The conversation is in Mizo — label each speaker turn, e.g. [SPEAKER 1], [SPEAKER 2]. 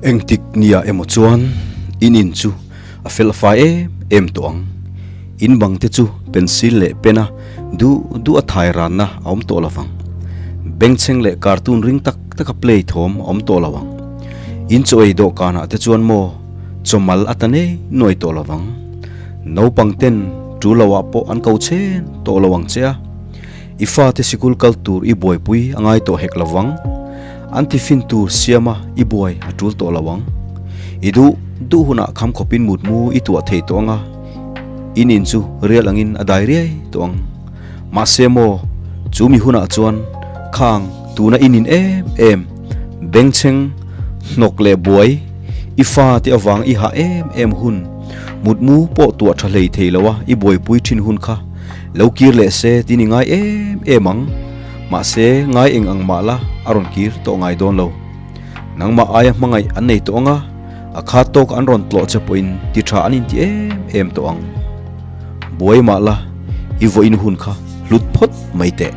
[SPEAKER 1] Engtik nia emaw chuan in in chu a fel fai em em tawh ang. In bang te chu pencil leh pen a duh duh a thai ranna a awm tawh lovang. Bengchheng leh cartoon ring tak tak a play thawm a awm tawh lo ang. In chaw ei dawhkanah te chuan maw chawmal a ta nei nuai tawh lovang. Naupang ten tu lo ah pawh an ko chhen tawh lo ang che a. I fate sikul kal tur i buaipui a ngai tawh hek lovang. An tifin tur siama i buai a tul tawh lo ang. I duh duh hunah kham khawpin mutmu i tuah thei tawh ang a, in in chu rial angin a dai riai tawh ang. Mahse maw, chu mi hunah chuan khang tuna in in em em, bengchheng, hnawk leh buai, i fa te avang i hah em em hun, mutmu pawh tuah tha hlei thei lo a i buaipui thin hun kha lo kir leh se tin i ngai em em ang. Mahse, ngai eng ang mah la a rawn kir tawh ngai dawn lo. Nangmah aia hmangaih an nei tawh ang a, a khat tawk an rawn tlawh che pawhin ti tha an inti em em tawh ang. Buai mah la, i vawiin hun kha hlut phawt mai teh.